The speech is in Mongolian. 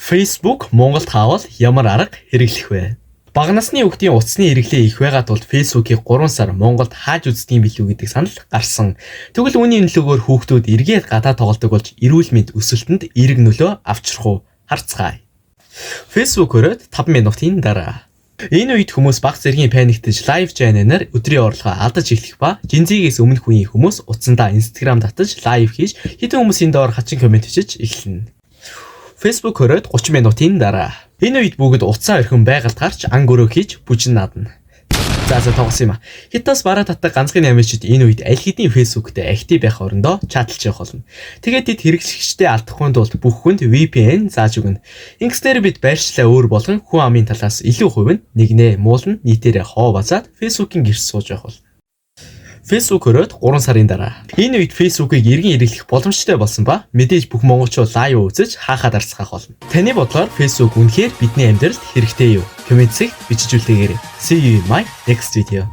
Facebook Монголд хаавал ямар арга хэрэглэх вэ? Бага насны хүүхдийн утасны хэрэглээ их байгаа тул Facebook-ийг 3 сар Монголд хааж үздэг юм билүү гэдэг санал гарсан. Тэгвэл үүний нөлөөгөөр хүүхдүүд эргээд гадаа тоглодог болж эрүүл мэнд өсөлтөнд эерэг нөлөө авчрах уу? Харцгаая. Facebook хориод 5 минутын дараа. Энэ үед хүмүүс бага зэргийн panic таж live channel-аар өдрийн орлогоо алдаж эхлэх ба Gen Z-гээс өмнөх үеийн хүмүүс утсандаа Instagram татаж live хийж, хэдэн хүмүүсийн доор хачин comment бичиж эхэлнэ. Facebook хориод 30 минутын дараа. Энэ үед бүгд утсаа орхин байгальд гарч ан гөрөө хийж бүжин наадна. За, тоглосон юм а. Хятадаас бараа татдаг ганцхан амьчид энэ үед аль хэдийн Facebook дээр active байх орондоо chat лж явах болно. Тэгээд тэд хэрэглэгчдээ алдахгүй тулд бүх хүнд VPN зааж өгнө. Ингэснээр бид байршлаа өөр болгон хүн амын талаас илүү хувь нь нэгнээ муулна, нийтээрээ хоо базаад Facebook-ийн гэрт сууж явах болно. Facebook хориод 3 сарын дараа. Энэ үед Facebook-ыг эргэн хэрэглэх боломжтой болсон ба мэдээж бүх монголчууд live үзэж хаахаа дарцгаах болно. Таны бодлоор Facebook үнэхээр бидний амьдралд хэрэгтэй юу? Comment хэсэгт бичиж үлдээгээрэй. See you in my next video.